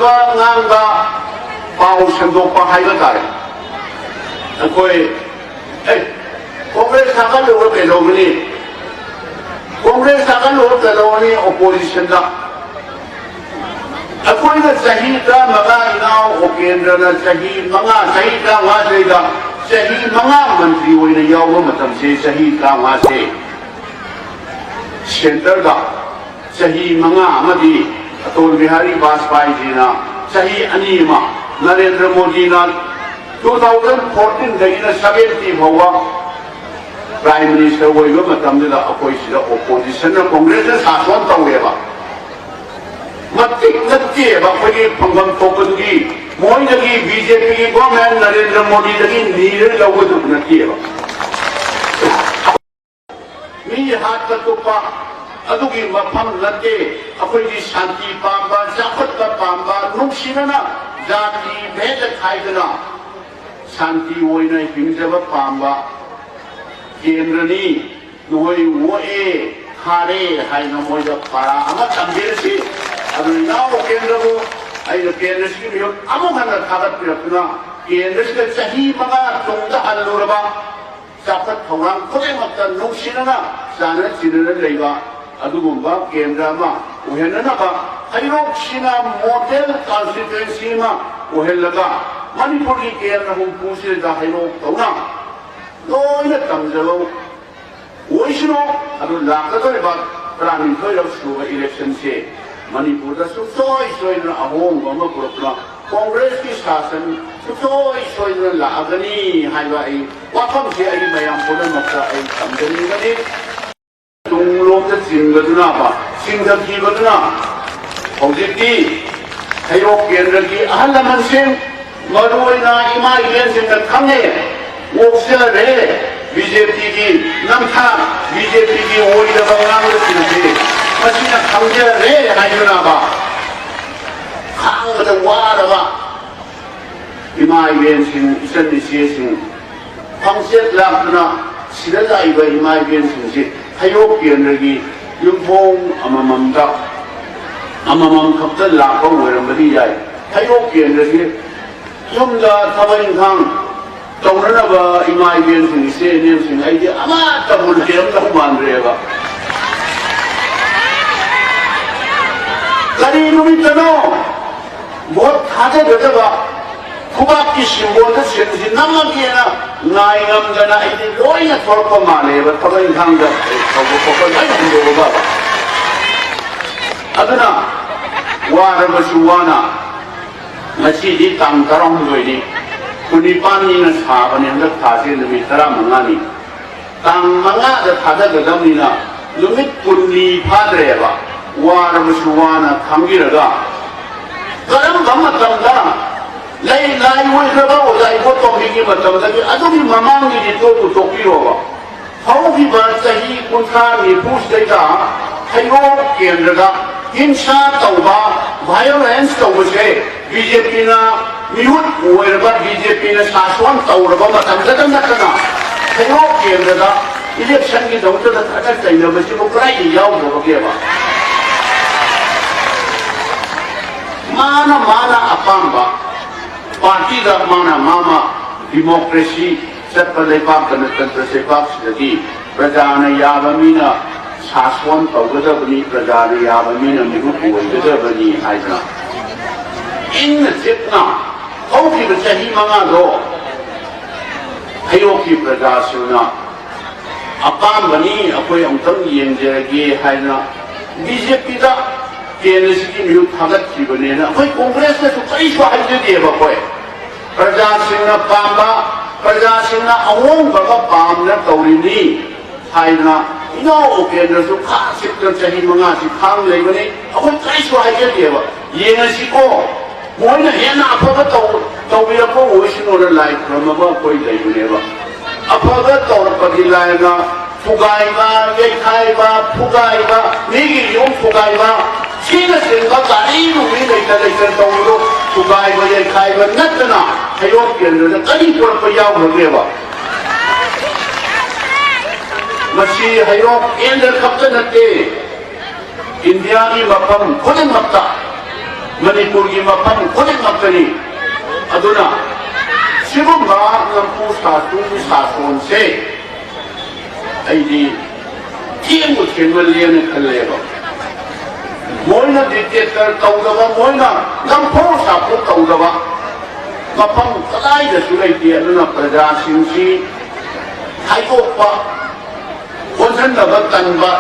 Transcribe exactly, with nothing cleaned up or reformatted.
ꯉꯥꯡꯕ, ꯄꯥꯎ ꯁꯟꯗꯣꯛꯄ ꯍꯥꯏꯕ ꯇꯥꯔꯦ꯫ ꯑꯩꯈꯣꯏ, ꯑꯦ, ꯀꯣꯡꯒ꯭ꯔꯦꯁ ꯊꯥꯒꯠꯂꯨꯕ ꯀꯩꯗꯧꯒꯅꯤ? ꯀꯣꯡꯒ꯭ꯔꯦꯁ ꯊꯥꯒꯠꯂꯨꯕ ꯀꯩꯗꯧꯒꯅꯤ ꯑꯣꯄꯣꯖꯤꯁꯟꯗ? ꯑꯩꯈꯣꯏꯅ ꯆꯍꯤ ꯇꯔꯥꯃꯉꯥ, ꯏꯅꯥꯎ ꯎꯄꯦꯟꯗ꯭ꯔꯅ ꯆꯍꯤ ꯃꯉꯥ, ꯆꯍꯤ ꯇꯔꯥꯃꯉꯥ ꯂꯩꯗ, ꯆꯍꯤ ꯃꯉꯥ ꯃꯟꯇ꯭ꯔꯤ ꯑꯣꯏꯅ ꯌꯥꯎꯕ ꯃꯇꯝꯁꯦ, ꯆꯍꯤ ꯇꯔꯥꯃꯉꯥꯁꯦ ꯁꯦꯟꯇꯔꯗ ꯆꯍꯤ ꯃꯉꯥ ꯑꯃꯗꯤ ꯑꯇꯣꯜ ꯕꯤꯍꯥꯔꯤ ꯕꯥꯖꯄꯥꯏꯖꯤꯅ ꯆꯍꯤ ꯑꯅꯤ ꯑꯃ, ꯅꯔꯦꯟꯗ꯭ꯔ ꯃꯣꯗꯤꯅ two thousand fourteen ꯗꯒꯤꯅ seventeen ꯐꯥꯎꯕ ꯄ꯭ꯔꯥꯏꯝ ꯃꯤꯅꯤꯁꯇꯔ ꯑꯣꯏꯕ ꯃꯇꯝꯗꯨꯗ ꯑꯩꯈꯣꯏ ꯁꯤꯗ ꯑꯣꯄꯣꯖꯤꯁꯟꯅ, ꯀꯣꯡꯒ꯭ꯔꯦꯁꯅ ꯁꯥꯁꯣꯟ ꯇꯧꯋꯦꯕ꯫ ꯃꯇꯤꯛ ꯅꯠꯇꯦꯕ ꯑꯩꯈꯣꯏꯒꯤ ꯐꯪꯐꯝ ꯊꯣꯛꯄꯗꯨꯒꯤ꯫ ꯃꯣꯏꯗꯒꯤ, ꯕꯤ ꯖꯦ ꯄꯤꯒꯤ ꯒꯣꯔꯃꯦꯟ ꯅꯔꯦꯟꯗ꯭ꯔ ꯃꯣꯗꯤꯗꯒꯤ ꯅꯤꯔ ꯂꯧꯒꯗꯕ ꯅꯠꯇꯦꯕ꯫ ꯃꯤ ꯍꯥꯠꯄ ꯇꯨꯞꯄ ꯑꯗꯨꯒꯤ ꯃꯐꯝ ꯅꯠꯇꯦ꯫ ꯑꯩꯈꯣꯏꯒꯤ ꯁꯥꯟꯇꯤ ꯄꯥꯝꯕ, ꯆꯥꯎꯈꯠꯄ ꯄꯥꯝꯕ, ꯅꯨꯡꯁꯤꯅꯅ ꯖꯥꯇꯤ ꯚꯦꯗ ꯈꯥꯏꯗꯅ ꯁꯥꯟꯇꯤ ꯑꯣꯏꯅ ꯍꯤꯡꯖꯕ ꯄꯥꯝꯕ ꯀꯦꯟꯗ꯭ꯔꯅꯤ꯫ ꯅꯈꯣꯏ ꯑꯣꯛꯑꯦ, ꯊꯥꯔꯦ ꯍꯥꯏꯅ ꯃꯣꯏꯗ ꯄꯥꯔꯥ ꯑꯃ ꯇꯝꯕꯤꯔꯁꯤ꯫ ꯑꯗꯨ ꯏꯅꯥꯎ ꯀꯦꯟꯗ꯭ꯔꯕꯨ ꯑꯩꯅ ꯀꯦꯟꯗ꯭ꯔꯁꯤꯒꯤ ꯃꯤꯍꯨꯠ ꯑꯃꯨꯛ ꯍꯟꯅ ꯊꯥꯒꯠꯄꯤꯔꯛꯇꯨꯅ, ꯀꯦꯟꯗ꯭ꯔꯁꯤꯗ ꯆꯍꯤ ꯃꯉꯥ ꯇꯨꯡꯗ ꯍꯜꯂꯨꯔꯕ, ꯆꯥꯎꯈꯠ ꯊꯧꯔꯥꯡ ꯈꯨꯗꯤꯡꯃꯛꯇ ꯅꯨꯡꯁꯤꯅꯅ ꯆꯥꯟꯅ ꯆꯤꯟꯅꯅ ꯂꯩꯕ ꯑꯗꯨꯒꯨꯝꯕ ꯀꯦꯟꯗ꯭ꯔ ꯑꯃ ꯑꯣꯏꯍꯟꯅꯅꯕ, ꯍꯩꯔꯣꯛꯁꯤꯅ ꯃꯣꯗꯦꯜ ꯀꯟꯁꯇꯤꯇ꯭ꯋꯦꯟꯁꯤ ꯑꯃ ꯑꯣꯏꯍꯜꯂꯒ, ꯃꯅꯤꯄꯨꯔꯒꯤ ꯀꯦꯟꯗ꯭ꯔ ꯍꯨꯝꯐꯨꯁꯤꯗ ꯍꯩꯔꯣꯛ ꯇꯧꯅ ꯂꯣꯏꯅ ꯇꯝꯖꯕ ꯑꯣꯏꯁꯅꯨ꯫ ꯑꯗꯨ ꯂꯥꯛꯀꯗꯧꯔꯤꯕ ꯇꯔꯥꯅꯤꯊꯣꯏꯔꯛ ꯁꯨꯕ ꯏꯂꯦꯛꯁꯟꯁꯦ ꯃꯅꯤꯄꯨꯔꯗ ꯁꯨꯡꯁꯣꯏ ꯁꯣꯏꯗꯅ ꯑꯍꯣꯡꯕ ꯑꯃ ꯄꯨꯔꯛꯇꯨꯅ ꯀꯣꯡꯒ꯭ꯔꯦꯁꯀꯤ ꯁꯥꯁꯟ ꯁꯨꯡꯁꯣꯏ ꯁꯣꯏꯗꯅ ꯂꯥꯛꯑꯒꯅꯤ ꯍꯥꯏꯕ ꯑꯩ ꯋꯥꯐꯝꯁꯦ ꯑꯩ ꯃꯌꯥꯝ ꯄꯨꯝꯅꯃꯛꯇ ꯑꯩ ꯊꯝꯖꯅꯤꯡꯕꯅꯤ꯫ ꯇꯨꯡꯂꯣꯝꯗ ꯆꯤꯡꯕꯗꯨꯅ, ꯆꯤꯡꯊꯈꯤꯕꯗꯨꯅ ꯍꯧꯖꯤꯛꯇꯤ ꯍꯩꯔꯣꯛ ꯀꯦꯟꯗ꯭ꯔꯒꯤ ꯑꯍꯜ ꯂꯃꯟꯁꯤꯡ, ꯃꯔꯨꯑꯣꯏꯅ ꯏꯃꯥ ꯏꯕꯦꯟꯁꯤꯡꯅ ꯈꯪꯉꯦ, ꯑꯣꯛꯆꯔꯦ꯫ ꯕꯤ ꯖꯦ ꯄꯤꯒꯤ ꯅꯝꯊꯥꯛ, ꯕꯤ ꯖꯦ ꯄꯤꯒꯤ ꯑꯣꯏꯗꯕ ꯉꯥꯡꯕꯁꯤꯡꯁꯤ ꯃꯁꯤꯅ ꯈꯪꯖꯔꯦ ꯍꯥꯏꯗꯨꯅꯕ ꯈꯥꯡꯕꯗ ꯋꯥꯔꯕ ꯏꯃꯥ ꯏꯕꯦꯟꯁꯤꯡ, ꯏꯆꯟ ꯏꯆꯦꯁꯤꯡ, ꯈꯣꯡꯆꯠ ꯂꯥꯛꯇꯨꯅ ꯁꯤꯗ ꯂꯥꯛꯏꯕ ꯏꯃꯥ ꯏꯕꯦꯟꯁꯤꯡꯁꯤ ꯍꯩꯔꯣꯛ ꯀꯦꯟꯗ꯭ꯔꯒꯤ ꯌꯨꯝꯊꯣꯡ ꯑꯃꯃꯝꯗ ꯑꯃꯃꯝ ꯈꯛꯇ ꯂꯥꯛꯄ ꯑꯣꯏꯔꯝꯕꯗꯤ ꯌꯥꯏ꯫ ꯍꯩꯔꯣꯛ ꯀꯦꯟꯗ꯭ꯔꯁꯤ ꯌꯨꯝꯗ ꯊꯕꯛ ꯏꯪꯈꯥꯡ ꯇꯧꯅꯅꯕ ꯏꯃꯥ ꯏꯕꯦꯟꯁꯤꯡ, ꯏꯆꯦ ꯏꯅꯦꯁꯤꯡ, ꯑꯩꯗꯤ ꯑꯃꯠꯇꯕꯨ ꯂꯩꯔꯝꯗꯧ ꯃꯥꯟꯗ꯭ꯔꯦꯕ꯫ ꯀꯔꯤ ꯅꯨꯃꯤꯠꯇꯅꯣ ꯚꯣꯠ ꯊꯥꯗꯒꯗꯕ? ꯈꯨꯕꯥꯛꯀꯤ ꯁꯤꯝꯕꯣꯜꯗ ꯁꯤꯟꯁꯤ ꯅꯝꯃꯒꯦꯅ ꯉꯥꯏ ꯉꯝꯗꯅ ꯑꯩꯗꯤ ꯂꯣꯏꯅ ꯊꯣꯛꯂꯛꯄ ꯃꯥꯜꯂꯦꯕ, ꯊꯕꯛ ꯏꯪꯈꯥꯡꯗ ꯇꯧꯕ ꯈꯣꯠꯄ ꯂꯣꯏꯅ ꯍꯨꯟꯗꯣꯛꯑꯒ꯫ ꯑꯗꯨꯅ ꯋꯥꯔꯕꯁꯨ ꯋꯥꯅ ꯉꯁꯤꯗꯤ ꯇꯥꯡ ꯇꯔꯥꯍꯨꯝꯗꯣꯏꯅꯤ, ꯀꯨꯟꯅꯤꯄꯥꯟꯅꯤꯅ ꯁꯥꯕꯅꯤ, ꯍꯟꯗꯛ ꯊꯥꯁꯦ ꯅꯨꯃꯤꯠ ꯇꯔꯥꯃꯉꯥꯅꯤ꯫ ꯇꯥꯡ ꯃꯉꯥꯗ ꯊꯥꯗꯒꯗꯕꯅꯤꯅ ꯅꯨꯃꯤꯠ ꯀꯨꯟꯅꯤ ꯐꯥꯗ꯭ꯔꯦꯕ꯫ ꯋꯥꯔꯕꯁꯨ ꯋꯥꯅ ꯈꯥꯡꯕꯤꯔꯒ ꯀꯔꯝꯕ ꯃꯇꯝꯗ ꯂꯩ ꯂꯥꯏ ꯑꯣꯏꯈ꯭ꯔꯕ ꯑꯣꯖꯥ ꯏꯕꯣꯇꯣꯝꯕꯤꯒꯤ ꯃꯇꯝꯗꯒꯤ ꯑꯗꯨꯒꯤ ꯃꯃꯥꯡꯒꯤꯗꯤ ꯇꯣꯛꯄꯨ ꯇꯣꯛꯄꯤꯔꯣꯕ꯫ ꯍꯧꯈꯤꯕ ꯆꯍꯤ ꯀꯨꯟꯊ꯭ꯔꯥ ꯅꯤꯐꯨꯁꯤꯗꯩꯗ ꯍꯩꯔꯣꯛ ꯀꯦꯟꯗ꯭ꯔꯗ ꯍꯤꯡꯁꯥ ꯇꯧꯕ, violence ꯇꯧꯕꯁꯦ ꯕꯤ ꯖꯦ ꯄꯤꯅ ꯃꯤꯍꯨꯠ ꯑꯣꯏꯔꯕ, ꯕꯤ ꯖꯦ ꯄꯤꯅ ꯁꯥꯁꯣꯟ ꯇꯧꯔꯕ ꯃꯇꯝꯗꯇ ꯅꯠꯇꯅ ꯍꯩꯔꯣꯛ ꯀꯦꯟꯗ꯭ꯔꯗ ꯏꯂꯦꯛꯁꯟꯒꯤꯗꯃꯛꯇꯗ ꯈꯠꯅ ꯆꯩꯅꯕꯁꯤꯕꯨ ꯀꯗꯥꯏꯗ ꯌꯥꯎꯗꯕꯒꯦꯕ? ꯃꯥꯅ ꯃꯥꯅ ꯑꯄꯥꯝꯕ ꯄꯥꯔꯇꯤꯗ ꯃꯥꯅ ꯃꯥ ꯃꯥ ꯗꯤꯃꯣꯀ꯭ꯔꯦꯁꯤ ꯆꯠꯄ ꯂꯩꯕꯥꯛ, ꯒꯅꯇꯟꯇ꯭ꯔ ꯂꯩꯕꯥꯛꯁꯤꯗꯗꯤ ꯄ꯭ꯔꯖꯥꯅ ꯌꯥꯕ ꯃꯤꯅ ꯁꯥꯁꯣꯟ ꯇꯧꯒꯗꯕꯅꯤ, ꯄ꯭ꯔꯖꯥꯅ ꯌꯥꯕ ꯃꯤꯅ ꯃꯤꯍꯨꯠ ꯑꯣꯏꯒꯗꯕꯅꯤ ꯍꯥꯏꯗꯅ ꯏꯪꯅ ꯆꯤꯛꯅ ꯍꯧꯈꯤꯕ ꯆꯍꯤ ꯃꯉꯥꯗꯣ ꯍꯩꯔꯣꯛꯀꯤ ꯄ꯭ꯔꯖꯥꯁꯤꯡꯅ ꯑꯄꯥꯝꯕꯅꯤ, ꯑꯩꯈꯣꯏ ꯑꯃꯨꯛꯇꯪ ꯌꯦꯡꯖꯔꯒꯦ ꯍꯥꯏꯅ ꯕꯤ ꯖꯦ ꯄꯤꯗ ꯀꯦꯟꯗ꯭ꯔꯁꯤꯒꯤ ꯃꯤꯍꯨꯠ ꯊꯥꯒꯠꯈꯤꯕꯅꯦꯅ ꯑꯩꯈꯣꯏ ꯀꯣꯡꯒ꯭ꯔꯦꯁꯅꯁꯨ ꯀꯔꯤꯁꯨ ꯍꯥꯏꯖꯗꯦꯕ꯫ ꯑꯩꯈꯣꯏ ꯄ꯭ꯔꯖꯥꯁꯤꯡꯅ ꯄꯥꯝꯕ, ꯄ꯭ꯔꯖꯥꯁꯤꯡꯅ ꯑꯍꯣꯡꯕ ꯑꯃ ꯄꯥꯝꯅ ꯇꯧꯔꯤꯅꯤ ꯍꯥꯏꯗꯅ ꯏꯅꯧ ꯎꯄꯦꯟꯗ꯭ꯔꯁꯨ ꯈꯥ ꯁꯤꯠꯇ ꯆꯍꯤ ꯃꯉꯥꯁꯤ ꯈꯥꯡ ꯂꯩꯕꯅꯤ꯫ ꯑꯩꯈꯣꯏ ꯀꯔꯤꯁꯨ ꯍꯥꯏꯖꯗꯦꯕ꯫ ꯌꯦꯡꯉꯁꯤꯀꯣ, ꯃꯣꯏꯅ ꯍꯦꯟꯅ ꯑꯐꯕ ꯇꯧ-, ꯇꯧꯕꯤꯔꯛꯄ ꯑꯣꯏꯁꯅꯨꯅ ꯂꯥꯏ ꯈꯨꯔꯝꯃꯒ ꯑꯩꯈꯣꯏ ꯂꯩꯕꯅꯦꯕ꯫ ꯑꯐꯕ ꯇꯧꯔꯛꯄꯗꯤ ꯂꯥꯏꯅ ꯊꯨꯒꯥꯏꯕ, ꯌꯩꯈꯥꯏꯕ, ꯐꯨꯒꯥꯏꯕ, ꯃꯤꯒꯤ ꯌꯨꯝ ꯊꯨꯒꯥꯏꯕ, ꯁꯤꯅꯆꯤꯡꯕ ꯒꯥꯔꯤ ꯅꯨꯡꯂꯤ ꯂꯩꯇ ꯂꯩꯇ ꯇꯧꯕꯗꯣ ꯊꯨꯒꯥꯏꯕ, ꯌꯩꯈꯥꯏꯕ ꯅꯠꯇꯅ ꯍꯩꯔꯣꯛ ꯀꯦꯟꯗ꯭ꯔꯗ ꯀꯔꯤ ꯄꯨꯔꯛꯄ ꯌꯥꯎꯈ꯭ꯔꯒꯦꯕ? ꯃꯁꯤ ꯍꯩꯔꯣꯛ ꯀꯦꯟꯗ꯭ꯔ ꯈꯛꯇ ꯅꯠꯇꯦ, ꯏꯟꯗꯤꯌꯥꯒꯤ ꯃꯐꯝ ꯈꯨꯗꯤꯡꯃꯛꯇ, ꯃꯅꯤꯄꯨꯔꯒꯤ ꯃꯐꯝ ꯈꯨꯗꯤꯡꯃꯛꯇꯅꯤ꯫ ꯑꯗꯨꯅ ꯁꯤꯒꯨꯝꯕ ꯅꯝꯐꯨ ꯁꯥꯐꯨꯒꯤ ꯁꯥꯁꯣꯟꯁꯦ ꯑꯩꯗꯤ ꯊꯦꯡꯕꯨ ꯊꯦꯡꯃꯜꯂꯦꯅ ꯈꯜꯂꯦꯕ꯫ ꯃꯣꯏꯅ dictator ꯇꯧꯗꯕ, ꯃꯣꯏꯅ ꯅꯝꯐꯨ ꯁꯥꯐꯨ ꯇꯧꯗꯕ ꯃꯐꯝ ꯀꯗꯥꯏꯗꯁꯨ ꯂꯩꯇꯦ꯫ ꯑꯗꯨꯅ ꯄ꯭ꯔꯖꯥꯁꯤꯡꯁꯤ ꯈꯥꯏꯗꯣꯛꯄ, ꯑꯣꯟꯁꯤꯟꯅꯕ ꯇꯟꯕ,